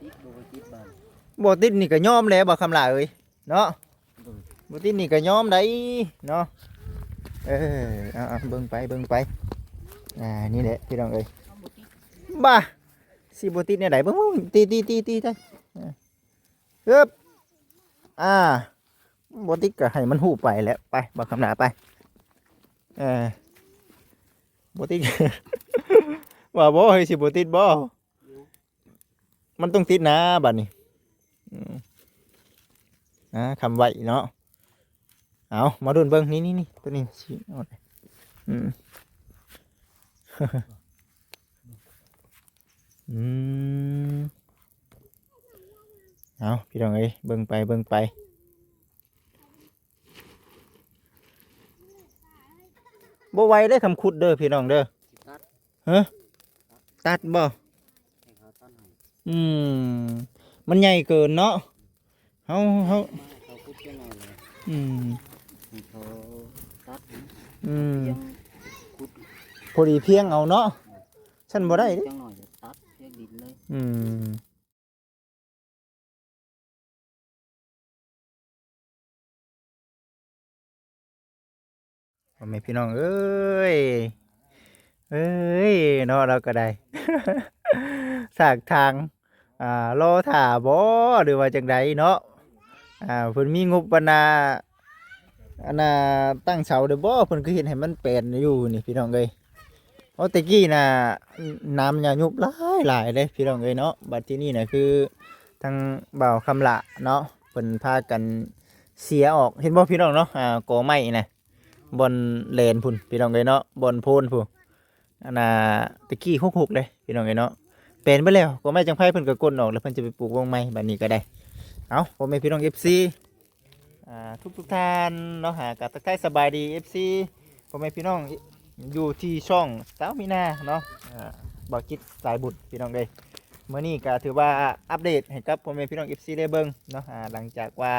ຕິດບໍ່ ບໍ່ຕິດບາດ ບໍ່ຕິດນີ້ກໍຍອມແຫຼະ ບໍ່ຄຳຫຼ້າເອີຍເນາະ. ໂດຍ ບໍ່ຕິດນີ້ກໍຍອມໄດ໋ເນາະ. ເອີ ເອົາໆ ເບິ່ງໄປ ເບິ່ງໄປ. ອ່າ ນີ້ແຫຼະພີ່ນ້ອງເອີຍ. ບໍ່ຕິດ ບາ ຊິບໍ່ຕິດແນວໃດ? ເບິ່ງ ເບິ່ງ ຕີ ຕີ ຕີ ຕີ ຕີ. ເອີ ອຶບ ອ່າ ບໍ່ຕິດກໍໃຫ້ມັນຮູ້ໄປແຫຼະ. ໄປ ບໍ່ຄຳຫຼ້າ ໄປ. ເອີ ບໍ່ຕິດ ວ່າບໍ່ ເຮີຍ ຊິບໍ່ຕິດບໍ່? ມັນຕ້ອງຕິດນະບາດນີ້. ອືມ ອ່າ ຄຳໄວ້ເນາະ. ເອົາ ມາລຸ້ນເບິ່ງ ນີ້ໆໆ ໂຕນີ້ຊິອອກ. ອືມ ອືມ ເອົາ ພີ່ນ້ອງເອີຍ ເບິ່ງໄປ ເບິ່ງໄປ. ບໍ່ໄວເດ້ ຄຳຂຸດເດີພີ່ນ້ອງເດີ. ຊິຕັດ ຮະ ຕັດບໍ່? ໃຫ້ເຂົາຕັດໃຫ້. ອືມ ມັນໃຫຍ່ເກີນເນາະ. ເຮົາ ເຮົາ ມາໃຫ້ເຂົາຂຸດຈັກໜ້ອຍເລີຍ. ອືມ ໃຫ້ເຂົາຕັດໃຫ້. ອືມ ພຽງຂຸດ ພໍດີພຽງເອົາເນາະ. ຊັ້ນບໍ່ໄດ້ເດ້ ຈັກໜ້ອຍຈະຕັດພຽງດິນເລີຍ. ອືມ ພໍ່ແມ່ພີ່ນ້ອງເອີຍ ເອີຍເນາະ ລາວກໍໄດ້ ສາກທາງ ອ່າ ລໍຖ້າບໍ່ ຫຼືວ່າຈັ່ງໃດເນາະ. ອ່າ ເພິ່ນມີງົບປານນາ ອັນນ່າ ຕັ້ງເສົາໄດ້ບໍ່? ເພິ່ນຄືເຮັດໃຫ້ມັນແປນຢູ່ນີ້ພີ່ນ້ອງເອີຍ. ໂອ້ ແຕ່ກີ້ນະ ນ້ຳຫຍ້າຍຸບຫຼາຍໆເດ້ພີ່ນ້ອງເອີຍເນາະ. ບັດທີນີ້ນະ ຄືທາງບ່າວຄຳຫຼ້າເນາະ ເພິ່ນພາກັນເສຍອອກ ເຫັນບໍ່ພີ່ນ້ອງເນາະ. ອ່າ ກໍໄມ້ນະ ບ່ອນແລ່ນພຸ້ນພີ່ນ້ອງເອີຍເນາະ ບ່ອນໂພນພຸ້ນ. ອັນນ່າ ແຕ່ກີ້ຫົກໆເດ້ພີ່ນ້ອງເອີຍເນາະ ແປນເບິດແລ້ວ. ກໍໄມ້ຈັງໄພເພິ່ນກໍກົນອອກແລ້ວ ເພິ່ນຈະໄປປູກວງໃໝ່. ບັດນີ້ກໍໄດ້ ເອົາ ພໍ່ແມ່ພີ່ນ້ອງ ເອັຟຊີ ອ່າ ທຸກໆທ່ານເນາະ ຫາ ກໍທັກທາຍສະບາຍດີ ເອັຟຊີ ພໍ່ແມ່ພີ່ນ້ອງຢູ່ທີ່ຊ່ອງສາວມີນາເນາະ. ອ່າ ບ່າວຈິດສາຍບຸນພີ່ນ້ອງເອີຍ ມື້ນີ້ກໍຖືວ່າອັບເດດໃຫ້ກັບພໍ່ແມ່ພີ່ນ້ອງ ເອັຟຊີ ໄດ້ເບິ່ງເນາະ. ອ່າ ຫຼັງຈາກວ່າ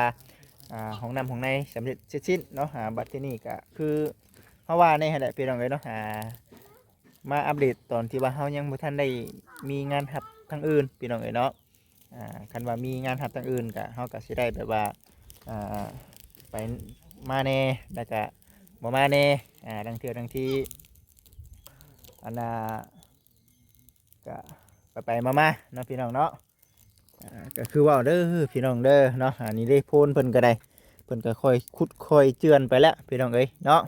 ອ່າ ຫ້ອງນ້ຳຫ້ອງໃນສຳເລັດເສັດສິ້ນເນາະ. ອ່າ ບັດທີນີ້ກໍຄືເຮົາວ່າແນ່ຫັ້ນແຫຼະພີ່ນ້ອງເອີຍເນາະ. ອ່າ ມາອັບເດດຕອນທີ່ວ່າເຮົາຍັງບໍ່ທັນໄດ້ມີງານຮັບທາງອື່ນພີ່ນ້ອງເອີຍເນາະ. ອ່າ ຄັນວ່າມີງານຮັບທາງອື່ນກະ ເຮົາກະຊິໄດ້ແບບວ່າ ອ່າ ໄປມາແດ່ ແລ້ວກະບໍ່ມາແດ່ ອ່າ ລາງເທື່ອລາງທີ ອັນນ່າ ກະໄປໆມາໆເນາະ ພີ່ນ້ອງເນາະ. ອ່າ ກະຄືເວົ້າເດີພີ່ນ້ອງເດີເນາະ. ອັນນີ້ເດ້ ໂພນເພິ່ນກໍໄດ້ ເພິ່ນກໍຄ່ອຍຂຸດຄ່ອຍເຈື່ອນໄປແລ້ວພີ່ນ້ອງເອີຍເນາະ.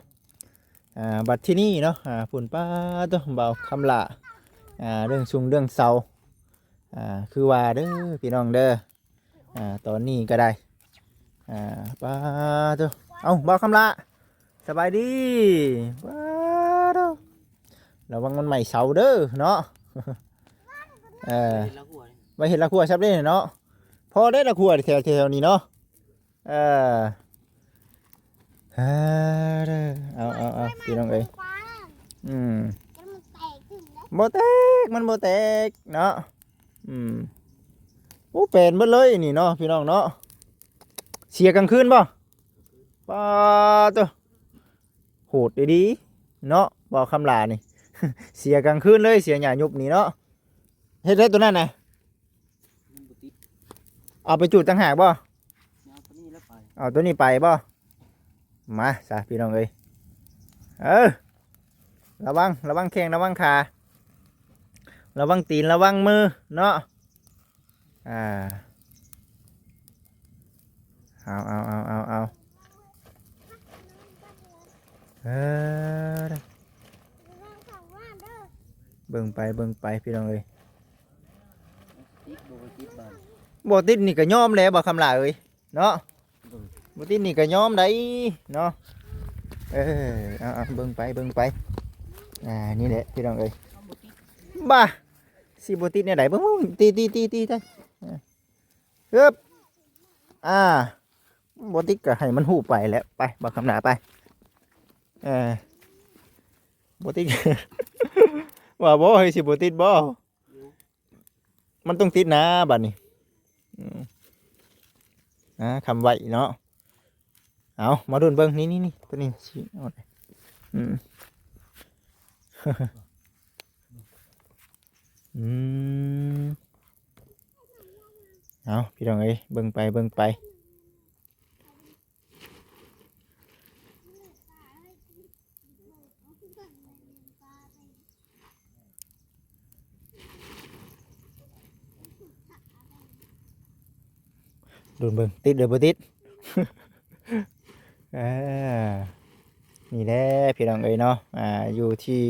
ອ່າ ບັດທີນີ້ເນາະ ອ່າ ພຸ້ນ ປາໂຕ ບ່າວຄຳຫຼ້າ ອ່າ ເລື່ອງຊຸງເລື່ອງເສົາ ອ່າ ຄືວ່າເດີພີ່ນ້ອງເດີ. ອ່າ ຕອນນີ້ກໍໄດ້ ອ່າ ປາໂຕ ເອົ້າ ບ່າວຄຳຫຼ້າ ສະບາຍດີ. ປາໂຕ ລະວັງມັນໄໝ້ເສົາເດີເນາະ. ເອີ ໄວ້ເຮັດລາຄົວຊັບເດ້ເນາະ. ພໍໄດ້ລາຄົວແຖວ ແຖວນີ້ເນາະ. ເອີ ເອີ ເອົາ ເອົາ ເອົາ ພີ່ນ້ອງເອີຍ. ອືມ ບໍ່ແຕກ ມັນບໍ່ແຕກເນາະ. ອືມ ໂອ້ ແປນເບິດເລີຍນີ້ເນາະ ພີ່ນ້ອງເນາະ. ເສຍກາງຄືນບໍ່? ປາໂຕ ໂຫດອີ່ຫຼີເນາະ ບ່າວຄຳຫຼ້ານີ້. ເສຍກາງຄືນເລີຍ ເສຍຫຍ້າຍຸບນີ້ເນາະ. ເຮັດໄດ້ໂຕນັ້ນນະ ມັນບໍ່ຕິດ ເອົາໄປຈູດຕ່າງຫາກບໍ່? ເອົາໂຕນີ້ແລ້ວໄປ ເອົາໂຕນີ້ໄປບໍ່? ມາຊະ ພີ່ນ້ອງເອີຍ. ເອີ ລະວັງ ລະວັງແຂ້ງ ລະວັງຂາ ລະວັງຕີນ ລະວັງມືເນາະ. ອ່າ ເອົາ ເອົາ ເອົາ ເອົາ ເອີ ເບິ່ງໄປ ເບິ່ງໄປ ພີ່ນ້ອງເອີຍ. ຕິດບໍ່ ບໍ່ຕິດບາດ ບໍ່ຕິດນີ້ກໍຍອມແຫຼະ ບ່າວຄຳຫຼ້າເອີຍເນາະ. ໂດຍ ບໍ່ຕິດນີ້ກໍຍອມໄດ໋ເນາະ. ເອີ ເອົາ ເອົາ ເບິ່ງໄປ ເບິ່ງໄປ. ອ່າ ນີ້ແຫຼະ ພີ່ນ້ອງເອີຍ. ບາ ຊິບໍ່ຕິດແນວໃດ? ເບິ່ງ ເບິ່ງ ຕີ ຕີ ຕີ ຕີ ຕີ. ເອີ ອຶບ ອ່າ ບໍ່ຕິດກໍໃຫ້ມັນຮູ້ໄປແຫຼະ. ໄປ ບ່າວຄຳຫຼ້າ ໄປ. ເອີ ບໍ່ຕິດ ວ່າບໍ່ ເຮີຍ ຊິບໍ່ຕິດບໍ່? ມັນຕ້ອງຕິດນະບາດນີ້. ອືມ ອ່າ ຄຳໄວ້ເນາະ. ເອົາ ມາລຸ້ນເບິ່ງ ນີ້ ນີ້ ນີ້ ໂຕນີ້ຊິອອກ. ອືມ ອືມ. ເອົາ ພີ່ນ້ອງເອີຍ ເບິ່ງໄປ ເບິ່ງໄປ ລຸ້ນເບິ່ງ ຕິດຫຼືບໍ່ຕິດ? ເອີ ນີ້ແຫຼະພີ່ນ້ອງເອີຍເນາະ ອ່າ ຢູ່ທີ່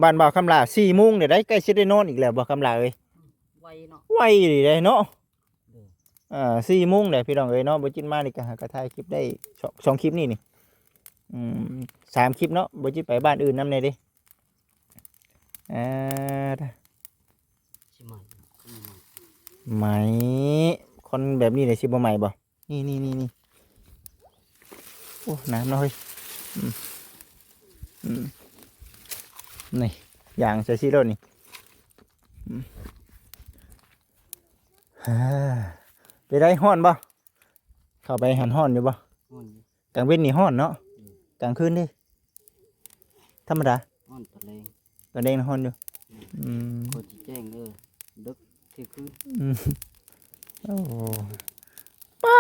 ບ້ານບ່າວຄຳຫຼ້າ ສີ່ໂມງແລ້ວໃດ໋ ໃກ້ຊິໄດ້ນອນອີກແລ້ວ ບ່າວຄຳຫຼ້າເອີຍ ໄວເນາະ ໄວອີ່ຫຼີເດ້ເນາະ ເອີ ສີ່ໂມງແລ້ວພີ່ນ້ອງເອີຍເນາະ ບໍ່ຈິດມານີ້ກະຫາກະຖ່າຍຄລິບໄດ້ສອງ ສອງຄລິບນີ້ນີ້ ອືມ ສາມຄລິບເນາະ ບໍ່ຈິດໄປບ້ານອື່ນນຳແດ່ເດ້ ອ່າ ຊິໄໝ້ ຊິໄໝ້ ໄໝ້ ຄົນແບບນີ້ແຫຼະຊິບໍ່ໄໝ້ບໍ່? ນີ້ໆໆ ໂອ້ ນ້ຳເນາະເຮີ້ຍ ອືມ ອືມ ນີ້ ຢ່າງໃສ່ຊິໂລດນີ້ ອືມ ເປັນໃດ ຮ້ອນບໍ່? ເຂົ້າໄປຫັ້ນຮ້ອນຢູ່ບໍ່? ຮ້ອນຢູ່ ກາງເວັນນີ້ຮ້ອນເນາະ ອືມ ກາງຄືນເດ? ທຳມະດາ ຮ້ອນຕອນແລງ ຕອນແລງນະຮ້ອນຢູ່ ອືມ ອືມ ກໍຊິແຈ້ງເດີ ເດິກທ່ຽງຄືນ ອືມ ໂອ້ ປ້າ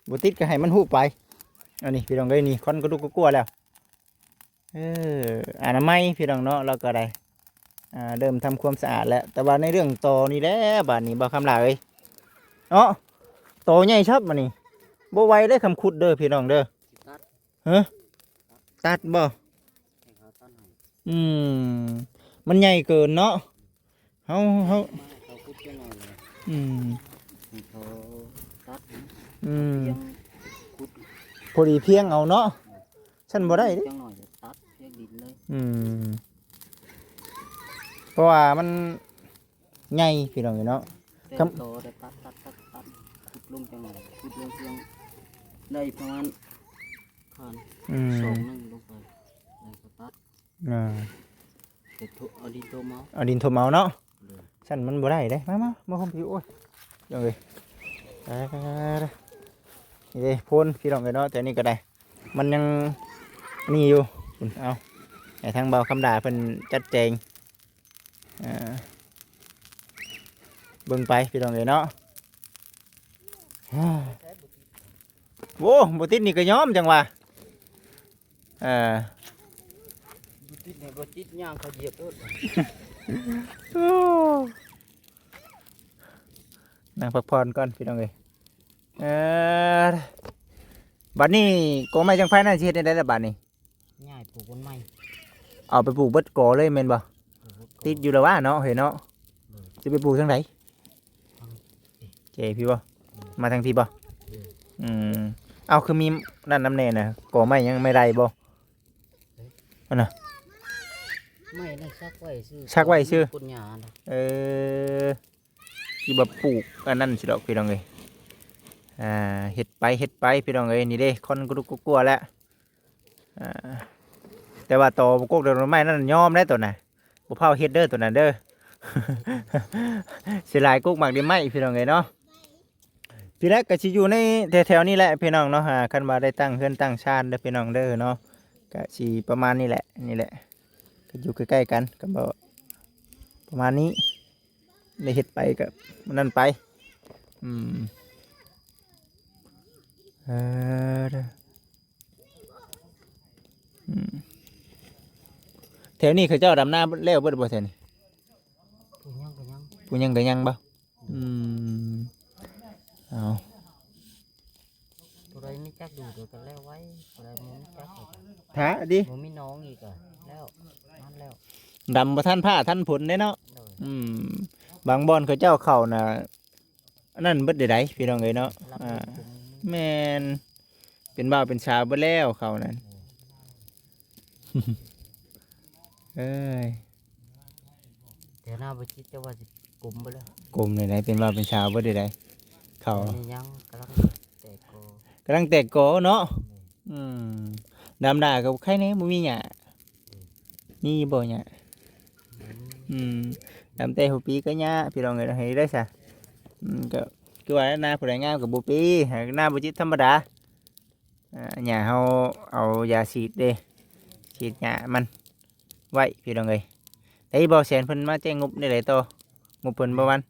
ບໍ່ຕິດກໍໃຫ້ມັນຮູ້ໄປ ອັນນີ້ພີ່ນ້ອງເອີຍ ນີ້ຄວັນກະດຸກກະກົວແລ້ວ ເອີ ອະນາໄມພີ່ນ້ອງເນາະ ລາວກໍໄດ້ ອ່າ ເລີ່ມທຳຄວາມສະອາດແລ້ວ ແຕ່ວ່າໃນເລື່ອງຕໍນີ້ແຫຼະ ບາດນີ້ບ່າວຄຳຫຼ້າເອີຍ ເນາະ ຕໍໃຫຍ່ຄັບ ບາດນີ້ ບໍ່ໄຫວເດ້ ຄຳຂຸດເດີພີ່ນ້ອງເດີ ຮະ ຕັດບໍ່? ໃຫ້ເຂົາຕັດໃຫ້ ອືມ ມັນໃຫຍ່ເກີນເນາະ ເຮົາ ເຮົາ ມາໃຫ້ເຂົາຂຸດຈັກໜ່ອຍ ອືມ ໃຫ້ເຂົາຕັດໃຫ້ ອືມ ພຽງຂຸດ ພໍດີພຽງເອົາເນາະ ຊັ້ນບໍ່ໄດ້ເດ້ ຈັກໜ່ອຍຕັດພຽງດິນເລີຍ ອືມ ເພາະວ່າມັນ ໃຫຍ່ພີ່ນ້ອງເອີຍເນາະ ແຕ່ ຄຳ ກໍໄດ້ຕັດ ຕັດ ຕັດ ຕັດ ຂຸດລົງຈັກໜ່ອຍ ຂຸດລົງພຽງໄດ້ປະມານ ຄານ ອືມ ສອງໜຶ່ງລົງໄປ ແລ້ວກໍຕັດ ອ່າ ແຕ່ໂທ ເອົາດິນຖົມເອົາ ເອົາດິນຖົມເອົາເນາະ ໂດຍ ຊັ້ນມັນບໍ່ໄດ້ເດ້ ມາ ມາ ມາໂຮມພີ່ ໂອ້ຍ ພີ່ນ້ອງເອີຍ ໄປ ໄປ ໄປ ໄປ ນີ້ເດ້ ໂພນພີ່ນ້ອງເອີຍເນາະ ແຖວນີ້ກໍໄດ້ ມັນຍັງນີ້ຢູ່ ເອົາ ໃຫ້ທາງບ່າວຄຳຫຼ້າເພິ່ນຈັດແຈງ ອ່າ ເບິ່ງໄປພີ່ນ້ອງເອີຍເນາະ ໂອ້ ບໍ່ຕິດນີ້ກໍຍອມຈັ່ງວ່າ ເອີ ບໍ່ຕິດນີ້ບໍ່ຕິດ ຍ່າງເຂົາຢຽບໂລດ ໂອ້ ນັ່ງພັກຜ່ອນກ່ອນພີ່ນ້ອງເອີຍ ເອີ ບັດນີ້ກໍໄມ້ຈັງໄຟນັ້ນຊິເຮັດແນວໃດລະບັດນີ້? ຍ້າຍປູກບ່ອນໃໝ່ ເອົາໄປປູກເບິດກໍເລີຍແມ່ນບໍ່? ປູກເບິດກໍ ຕິດຢູ່ລະວ່າເນາະ ເຮີ້ຍເນາະ ໂດຍ ຊິໄປປູກທາງໃດ? ທາງ ເຈ ພີ່ບໍ່? ໂດຍ ມາທາງພີ້ບໍ່? ໂດຍ ອືມ ເອົາ ຄືມີນັ້ນນຳແດ່ນະ ກໍໄມ້ຍັງໄມ້ໄດ້ບໍ່? ເອີ ອັນນະ ໄມ້ນັ້ນສັກໄວ້ຊື່ ສັກໄວ້ຊື່ ຕົ້ນຫຍ້ານະ ເອີ ຊິບໍ່ປູກອັນນັ້ນຊິດອກພີ່ນ້ອງເອີຍ ອ່າ ເຮັດໄປ ເຮັດໄປພີ່ນ້ອງເອີຍ ນີ້ເດ້ ຄວັນກະດຸກກະກົວແລ້ວ ອ່າ ແຕ່ວ່າຕໍບໍ່ກົກດອກໄມ້ນັ້ນຍອມແລ້ວໂຕນະ ບໍ່ພາວເຮັດເດີໂຕນັ້ນເດີ ເສຍຫຼາຍກົກໝາກດິນໄມ້ພີ່ນ້ອງເອີຍເນາະ ພີ່ແລກກໍຊິຢູ່ໃນແຖວໆນີ້ແຫຼະພີ່ນ້ອງເນາະ ອ່າ ຄັນວ່າໄດ້ຕັ້ງເຮືອນຕັ້ງຊານເດີພີ່ນ້ອງເດີເນາະ ກໍຊິປະມານນີ້ແຫຼະ ນີ້ແຫຼະ ກໍຢູ່ໃກ້ໆກັນ ກໍບໍ່ປະມານນີ້ ໄດ້ເຮັດໄປກໍນັ້ນໄປ ອືມ ເອີ ອືມ ແຖວນີ້ເຂົາເຈົ້າດຳນາແລ້ວເບິດບໍ່ແຖວນີ້? ຜູ້ຍັງກໍຍັງ ຜູ້ຍັງກໍຍັງບໍ່? ອືມ ເອົາ ຜູ້ໃດມີຈັກດູດກໍແລ້ວໄວ ຜູ້ໃດບໍ່ມີຈັກກໍ ຖ້າຕິ ບໍ່ມີໜອງອີກກໍແລ້ວ ນັ້ນແລ້ວ ດຳບໍ່ທັນຟ້າທັນຝົນເດ້ເນາະ ໂດຍ ອືມ ບາງບ່ອນເຂົາເຈົ້າເຂົ້ານະ ອັນນັ້ນເບິດເດໄດ໋ພີ່ນ້ອງເອີຍເນາະ ລັບ ອ່າ ແມ່ນ ເປັນບ່າວເປັນສາວເບິດແລ້ວເຂົານັ້ນ ເອີຍ ແຖວໜ້າບໍ່ຈິດ ເຈົ້າວ່າຊິກົມເບິດແລ້ວ ກົມເດໄດ໋ ເປັນບ່າວເປັນສາວເບິດເດໄດ໋ ເຂົາ ອັນນີ້ຍັງກຳລັງແຕກກໍ ກຳລັງແຕກກໍເນາະ ອືມ ດຳນາກໍໄຄແດ່ ບໍ່ມີຫຍ້າ ອືມ ມີບໍ່ຫຍ້າ? ອືມ ອືມ ດຳແຕ່ຫົວປີກໍຫຍ້າ ພີ່ນ້ອງເອີຍ ເຮັດໄດ້ຊະ ອືມ ກໍຄືວ່ານາຜູ້ໃດງາມກໍບໍ່ປີ ນາບໍ່ຈິດທຳມະດາ ອ່າ ຫຍ້າເຮົາເອົາຢາສີດເດ້ ສີດຫຍ້າມັນໄວ້ ພີ່ນ້ອງເອີຍ ໄດ້ ບ່າວແສນເພິ່ນມາແຈ້ງງົບແນວໃດຕໍ່ ງົບເພິ່ນບໍ່ວັນ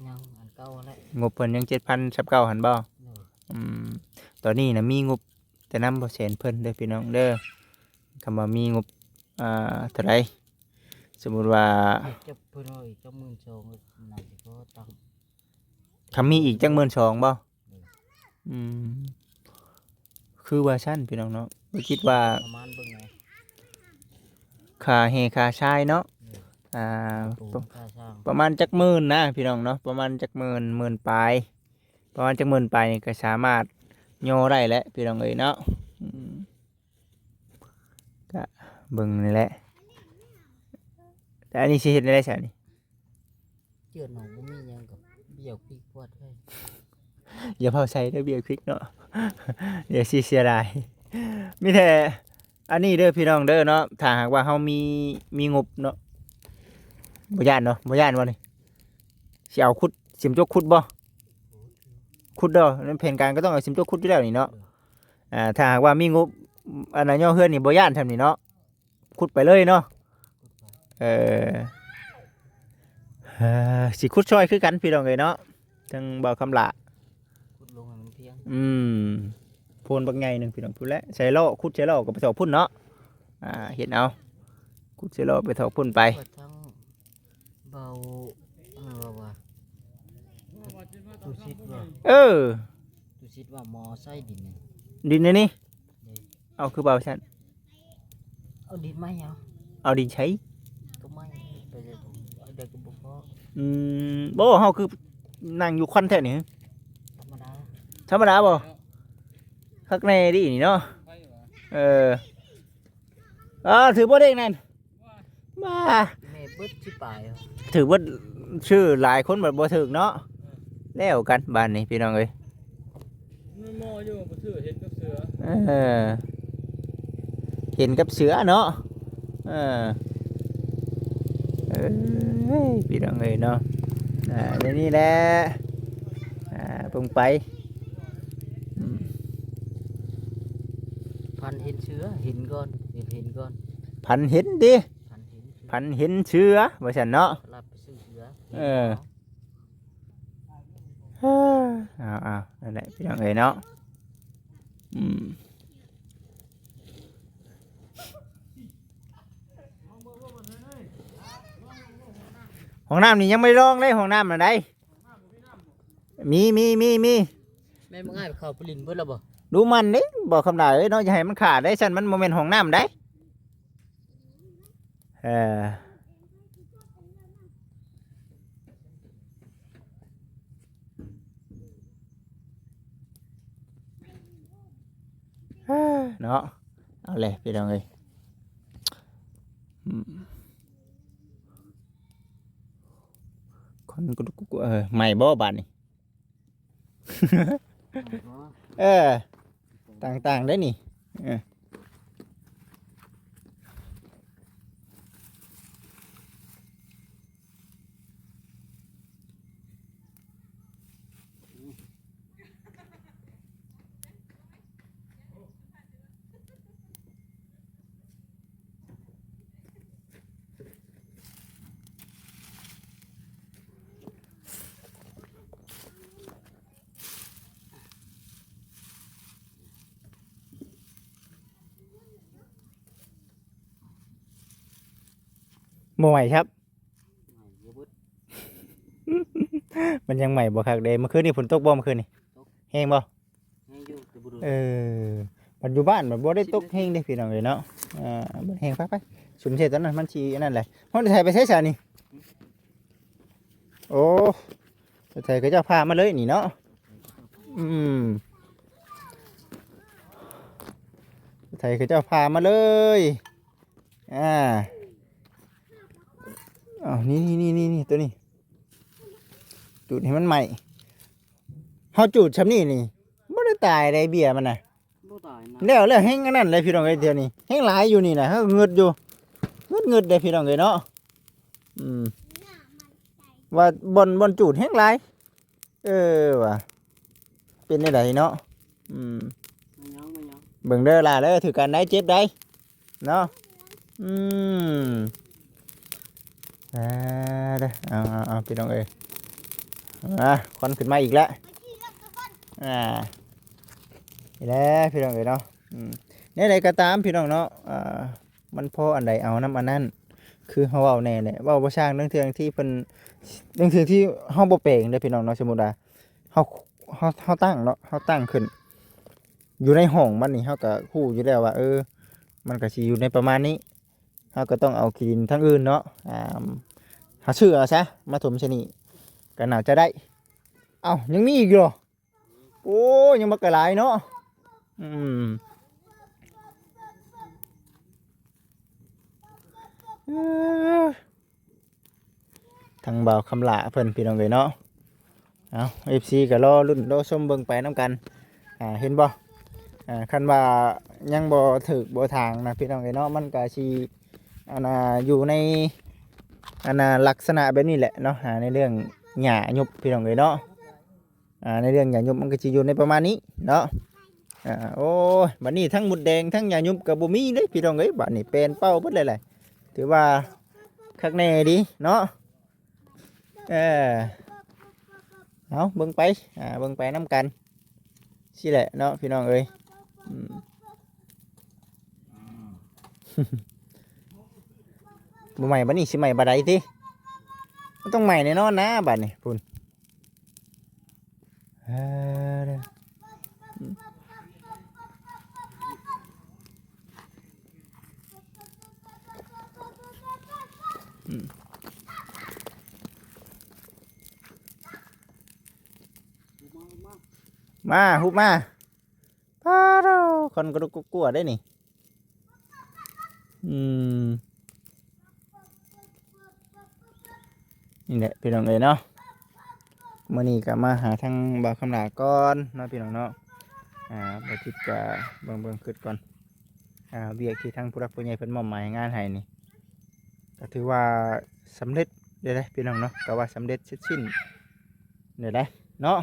ຍັງ ອັນເ ເອົາແຫຼະ ງົບເພິ່ນຍັງເຈັດພັນຊາວເກົ້າຫັ້ນບໍ່? ໂດຍ ອືມ ຕອນນີ້ນະມີງົບແຕ່ນຳບໍ່ແສນເພິ່ນເດີພີ່ນ້ອງເດີ. ຄຳວ່າມີງົບ ອ່າ ເທົ່າໃດ ສົມມຸດວ່າ ຈັກເພິ່ນເອົາອີກຈັກໝື່ນສອງ ໜ້າຊິພໍຕັ້ງ ຄຳມີອີກຈັກໝື່ນສອງບໍ່? ໂດຍ ອືມ ຄືວ່າຊັ້ນພີ່ນ້ອງເນາະ. ບໍ່ຄິດວ່າ ປະມານເບິ່ງແດ່ ຄ່າແຮ່ຄ່າຊາຍເນາະ ໂດຍ ອ່າ ປະມານຈັກໝື່ນນະພີ່ນ້ອງເນາະ ປະມານຈັກໝື່ນ ໝື່ນປາຍ ປະມານຈັກໝື່ນປາຍນີ້ກໍສາມາດຍໍໄດ້ແຫຼະພີ່ນ້ອງເອີຍເນາະ. ອືມ ກະເບິ່ງນີ້ແຫຼະ. ແຕ່ອັນນີ້ຊິເຮັດແນວໃດຊະນີ້? ເຈື່ອນອອກ ບໍ່ມີຫຍັງກໍເບ້ຍຄວິກພວດເລີຍ. ຢ່າເຜົາໃສ່ເດີເບ້ຍຄວິກເນາະ ດຽວຊິເສຍດາຍ. ມີແຕ່ອັນນີ້ເດີພີ່ນ້ອງເດີເນາະ ຖ້າຫາກວ່າເຮົາມີ ມີງົບເນາະ ບໍ່ຢ້ານເນາະ ບໍ່ຢ້ານບໍ່ນີ້? ຊິເອົາຂຸດ ຊິມາຈົກຂຸດບໍ່? ຂຸດເດີ ໃນແຜນການກໍຕ້ອງເອົາຊິມາຈົກຂຸດຢູ່ແລ້ວນີ້ເນາະ. ອ່າ ຖ້າຫາກວ່າມີງົບ ອັນນັ້ນ ຍໍເຮືອນນີ້ບໍ່ຢ້ານຊ່ຳນີ້ເນາະ ຂຸດໄປເລີຍເນາະ. ເອີ ເອີ ຊິຂຸດຊ່ອຍຄືກັນພີ່ນ້ອງເອີຍເນາະ ທັງບ່າວຄຳຫຼ້າ ຂຸດລົງໃຫ້ມັນພຽງ. ອືມ ໂພນບັກໃຫຍ່ໜຶ່ງພີ່ນ້ອງ ພຸ້ນແຫຼະ ໃສ່ລໍ້ ຂຸດໃສ່ລໍ້ກໍໄປຖອກພຸ້ນເນາະ. ອ່າ ເຮັດເອົາ ຂຸດໃສ່ລໍ້ໄປຖອກພຸ້ນໄປ. ເພິ່ນທັງ ເບົາ ເອີ ວ່າ ວ່າ ຕຸສິດວ່າ ເອີ ຕຸສິດວ່າໝໍໃສ່ດິນນີ້ ດິນໃນນີ້ ເດ້ ເອົາ ຄືເວົ້າຊັ້ນ? ເອົາດິນມາຫຍັງ? ເອົາດິນໃສ? ກໍໄມ້ໄປເລີຍ ເອົາໄດ້ກໍບໍ່ພໍ. ອືມ ບໍ່ ເຮົາຄືນັ່ງຢູ່ຄວັນແທ້ນີ້? ທຳມະດາ ທຳມະດາບໍ່? ຄັກແນ່ດີນີ້ເນາະ. ເອີ ອ່າ ຖືກບໍ່ເດັກນັ້ນ? ມາ ແມ່ເບິດຊິປາຍ ຖືກເບິດ ຊື້ຫຼາຍຄົນບັດບໍ່ຖືກເນາະ. ແລ້ວກັນບາດນີ້ພີ່ນ້ອງເອີຍ ມັນໝໍຢູ່ບໍ່ຖືກ ເຫັນກັບເສືອ ເອີ ເຫັນກັບເສືອເນາະ. ເອີ ເອີຍ ພີ່ນ້ອງເອີຍເນາະ ອ່າ ໃນນີ້ແຫຼະ ອ່າ ເບິ່ງໄປ ອືມ ຝັນເຫັນເສືອ ເຫັນກ່ອນ ເຫັນ ເຫັນກ່ອນ ຝັນເຫັນຕິ ຝັນເຫັນເສືອ ຝັນເຫັນເສືອວ່າຊັ້ນເນາະ ລັບໄປຊື້ເສືອ ເອີ ເອີ ເອົາໆ ນັ້ນແຫຼະພີ່ນ້ອງເອີຍເນາະ ອືມ. ຫ້ອງນ້ຳນີ້ຍັງບໍ່ໄດ້ລອງເດ້ ຫ້ອງນ້ຳນະໄດ໋ ມີ ມີ ມີ ມີ ແມ່ນບໍ່ອ້າຍ ເຂົາໄປຫຼິ້ນເບິດແລ້ວບໍ່? ດູມັນເດ້ ບໍ່ຄຳຫຼ້າເອີຍເນາະ ຢ່າໃຫ້ມັນຂາດເດ້ ຊັ້ນມັນບໍ່ແມ່ນຫ້ອງນ້ຳໃດ໋ ເອີ. ເນາະ ເອົາແຫຼະພີ່ນ້ອງເອີຍ ອືມ ຄົນ ເອີ ໃໝ່ບໍ່ບາດນີ້? ເອີ ຕ່າງໆ ໄດ໋ນີ້ ເອີ. ບໍ່ໄຫວຄັບ ມັນຍັງໃໝ່ບໍ່ຄັກເດ້. ເມື່ອຄືນນີ້ຝົນຕົກບໍ່ ເມື່ອຄືນນີ້? ຕກ ແຮງບໍ່? ແຮງຢູ່ ແຕ່ບໍ່ດົນ. ເອີ ບັດຢູ່ບ້ານບັດບໍ່ໄດ້ຕົກແຮງເດ້ພີ່ນ້ອງເອີຍເນາະ. ເອີ ມັນແຮງ ໄປໆ ສຸມໃສ່ຕອນນັ້ນ ມັນຊິອັນນັ້ນແຫຼະ. ຮອດໄຖໄປໃສຊະນີ້? ໂອ້ ໄຖເຂົາເຈົ້າພາມາເລີຍນີ້ເນາະ. ອືມ ໄຖເຂົາເຈົ້າພາມາເລີຍ. ອ່າ ເອົາ ນີ້ໆໆໆ ໂຕນີ້ ຈູດໃຫ້ມັນໄໝ້. ເຮົາຈູດຊ່ຳນີ້ນີ້ ບໍ່ໄດ້ຕາຍໃດເບ້ຍມັນນະ. ບໍ່ຕາຍນະ. ແລ້ວ ແລ້ວແຮງອັນນັ້ນແຫຼະພີ່ນ້ອງເອີຍ. ດຽວນີ້ແຮງຫຼາຍຢູ່ນີ້ນະ ເຮົາງຶດຢູ່ ງຶດໆເດ້ພີ່ນ້ອງເອີຍເນາະ. ອືມ ວ່າບ່ອນ ບ່ອນຈູດແຮງຫຼາຍ. ເອີ ວ່າເປັນແນວໃດເນາະ. ອືມ ມາຫຍັງ ມາຫຍັງ ເບິ່ງເດີຫຼ້າເດີ ຖືກກັນໄດ໋ ເຈັບໄດ໋ເນາະ. ອືມ ອ່າ ເດີ ເອົາ ເອົາ ເອົາ ພີ່ນ້ອງເອີຍ. ອ່າ ຄວັນຂຶ້ນມາອີກແລ້ວ ອ່າ ນີ້ແຫຼະພີ່ນ້ອງເອີຍເນາະ. ອືມ ແນວໃດກໍຕາມພີ່ນ້ອງເນາະ ອ່າ ມັນພໍອັນໃດເອົານຳອັນນັ້ນ ຄືເຮົາເວົ້າແນ່ແຫຼະ ເວົ້າບໍ່ຊ່າງ ລາງເທື່ອທີ່ເພິ່ນ ລາງເທື່ອທີ່ເຮົາບໍ່ແປງເດ້ພີ່ນ້ອງເນາະ. ສົມມຸດວ່າເຮົາ ເຮົາ ເຮົາຕັ້ງເນາະ ເຮົາຕັ້ງຂຶ້ນຢູ່ໃນຫ້ອງມັນນີ້ ເຮົາກໍຮູ້ຢູ່ແລ້ວວ່າ ເອີ ມັນກໍຊິຢູ່ໃນປະມານນີ້ ເຮົາກໍຕ້ອງເອົາຂີ້ດິນທາງອື່ນເນາະ ອ່າ ເຮົາຊື້ເອົາຊະ ມາຖົມໃສ່ນີ້ກໍໜ້າຈະໄດ້. ເອົ້າ ຍັງມີອີກຢູ່ ໂອ້ ຍັງບັກກະຫຼາຍເນາະ. ອືມ ເອີ ທາງບ່າວຄຳຫຼ້າເພິ່ນ ພີ່ນ້ອງເອີຍເນາະ. ເອົາ ເອັຟຊີ ກໍລໍລຸ້ນລໍຊົມເບິ່ງໄປນຳກັນ ອ່າ ເຫັນບໍ່ ອ່າ ຄັນວ່າຍັງບໍ່ຖືກບໍ່ຖາງນະ ພີ່ນ້ອງເອີຍເນາະ ມັນກໍຊິ ອັນນ່າ ຢູ່ໃນ ອັນນ່າ ລັກສະນະແບບນີ້ແຫຼະເນາະ ອ່າ ໃນເລື່ອງຫຍ້າຍຸບ ພີ່ນ້ອງເອີຍເນາະ. ອ່າ ໃນເລື່ອງຫຍ້າຍຸບມັນກໍຊິຢູ່ໃນປະມານນີ້ເນາະ. ອ່າ ໂອ້ຍ ບັດນີ້ທັງມົດແດງທັງຫຍ້າຍຸບກໍບໍ່ມີເດ້ພີ່ນ້ອງເອີຍ ບັດນີ້ແປນເປົ່າເບິດເລີຍແຫຼະ ຖືວ່າຄັກແນ່ດີເນາະ. ເອີ ເອົາເບິ່ງໄປ ອ່າ ເບິ່ງໄປນຳກັນຊີ້ແຫຼະເນາະ ພີ່ນ້ອງເອີຍ. ອືມ ບໍ່ໃໝ່ບັດນີ້ ຊິໃໝ່ບາດໃດຕິ ມັນຕ້ອງໃໝ່ແນ່ນອນນະ ບັດນີ້ພຸ້ນ. ເອີ ອືມ ມາ ຮຸບມາ ປາໂທ້ ຄົນກະດຸກກະກົວເດ້ນີ້. ອືມ ນີ້ແຫຼະພີ່ນ້ອງເອີຍເນາະ ມື້ນີ້ກໍມາຫາທາງບ່າວຄຳຫຼ້າກ່ອນເນາະ ພີ່ນ້ອງເນາະ. ອ່າ ບ່າວທິດກໍເບິ່ງໆ ຄຶດກ່ອນ ອ່າ ວຽກທີ່ທາງຜູ້ຫຼັກຜູ້ໃຫຍ່ເພິ່ນມອບໝາຍງານໃຫ້ນີ້ ກໍຖືວ່າສຳເລັດເດ້ ພີ່ນ້ອງເນາະ ກໍວ່າສຳເລັດເສັດສິ້ນ ນີ້ແຫຼະເນາະ.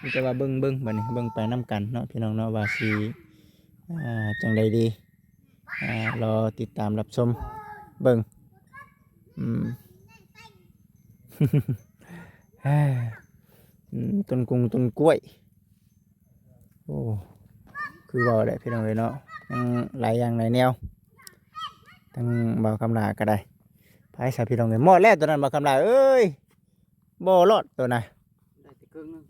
ມີແຕ່ວ່າເບິ່ງໆ ບັດນີ້ເບິ່ງໄປນຳກັນເນາະ ພີ່ນ້ອງເນາະ ວ່າຊິ ອ່າ ຈັ່ງໃດດີ ອ່າ ລໍຕິດຕາມຮັບຊົມເບິ່ງ. ອືມ ອືມ ຕົ້ນກຸງຕົ້ນກ້ວຍ ໂອ້ ຄືເວົ້າແຫຼະ ພີ່ນ້ອງເອີຍເນາະ ຍັງຫຼາຍຢ່າງຫຼາຍແນວ ທາງບ່າວຄຳຫຼ້າກໍໄດ້. ໄປຊະ ພີ່ນ້ອງເອີຍ ມອດແລ້ວຕົວນັ້ນ ບ່າວຄຳຫຼ້າເອີຍ. ບໍ່ລອດຕົວນະ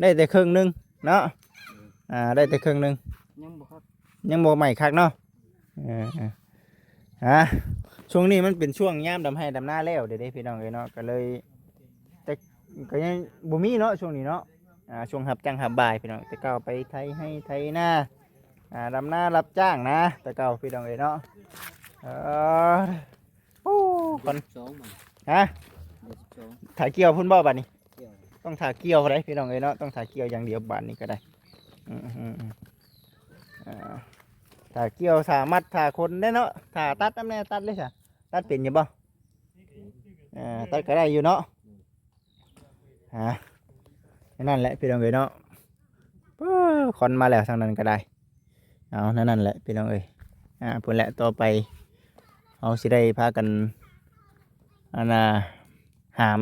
ໄດ້ແຕ່ເຄິ່ງໜຶ່ງ ໄດ້ແຕ່ເຄິ່ງໜຶ່ງເນາະ ເອີ ອ່າ ໄດ້ແຕ່ເຄິ່ງໜຶ່ງ ຍັງບໍ່ຄັກ ຍັງບໍ່ໃໝ່ຄັກເນາະ. ເອີ ເອີ ອ່າ ຊ່ວງນີ້ມັນເປັນຊ່ວງຍາມດຳໄຮ່ດຳນາແລ້ວເດ້ ພີ່ນ້ອງເອີຍເນາະ ກໍເລີຍ ແຕ່ກໍຍັງບໍ່ມີເນາະ ຊ່ວງນີ້ເນາະ. ອ່າ ຊ່ວງຮັບຈ້າງຮັບບ່າຍ ພີ່ນ້ອງ ແຕ່ເກົ່າໄປໄຖໄຮ່ໄຖນາ ອ່າ ດຳນາຮັບຈ້າງນະ ແຕ່ເກົ່າ ພີ່ນ້ອງເອີຍເນາະ. ເອີ ໂອ້ ຄົນ ສອງມັນ ຮະ ເດືອນສິບສອງ ຖ້າກ່ຽວພຸ້ນບໍ່ບາດນີ້? ກ່ຽວ ຕ້ອງຖ້າກ່ຽວໄດ໋ ພີ່ນ້ອງເອີຍເນາະ ຕ້ອງຖ້າກ່ຽວຢ່າງດຽວບາດນີ້ກໍໄດ້. ອືມ ອືມ ອືມ ອ່າ ຖ້າກ່ຽວ ຖ້າມັດ ຖ້າຂົນໄດ້ເນາະ ຖ້າຕັດນຳແດ່ ຕັດເລີຍຊະ ຕັດເປັນຢູ່ບໍ່? ອ່າ ຕັດກໍໄດ້ຢູ່ເນາະ. ອ່າ ແນວນັ້ນແຫຼະ ພີ່ນ້ອງເອີຍເນາະ. ເອີ ຄວັນມາແລ້ວທາງນັ້ນກໍໄດ້. ເອົາ ແນວນັ້ນແຫຼະ ພີ່ນ້ອງເອີຍ. ອ່າ ພຸ້ນແຫຼະ ຕໍ່ໄປເຮົາຊິໄດ້ພາກັນ ອັນນ່າ ຫາມ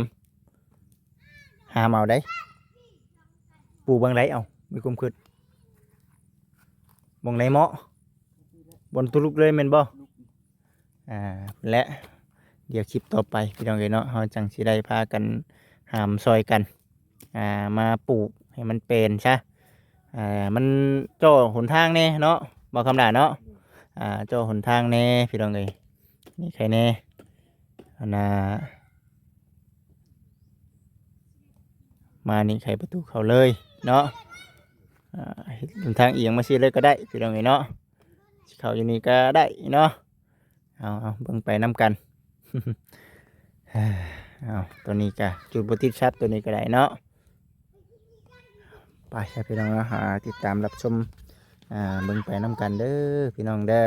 ຫາມເອົາໄດ໋ ປູບ່ອນໃດ ເອົາ ມີຄວາມຄິດ ບ່ອນໃດເໝາະ ບ່ອນຕຸລຸກເລີຍແມ່ນບໍ່? ອ່າ ແລະ ດຽວຄລິບຕໍ່ໄປ ພີ່ນ້ອງເອີຍເນາະ ເຮົາຈັ່ງຊິໄດ້ພາກັນຫາມຊ່ອຍກັນ ອ່າ ມາປູກໃຫ້ມັນແປນຊະ ອ່າ ມັນເຈາະຫົນທາງແດ່ເນາະ ບໍ່ຄຳຫຼ້າເນາະ ອ່າ ເຈາະຫົນທາງແດ່ ພີ່ນ້ອງເອີຍ ນີ້ໄຂແດ່ ອັນນ່າ ມານີ້ໄຂປະຕູເຂົ້າເລີຍເນາະ ອ່າ ເຮັດຫົນທາງອຽງມາຊີ້ເລີຍກໍໄດ້ ພີ່ນ້ອງເອີຍເນາະ ຊິເຂົ້າຢູ່ນີ້ກໍໄດ້ເນາະ. ເອົາ ເອົາ ເບິ່ງໄປນຳກັນ ເອົາ ຕົວນີ້ກະຈຸດບໍ່ຕິດສັດ ຕົວນີ້ກໍໄດ້ເນາະ ໄປຊະ ພີ່ນ້ອງເນາະ ຫາຕິດຕາມຮັບຊົມ ອ່າ ເບິ່ງໄປນຳກັນເດີ ພີ່ນ້ອງເດີ.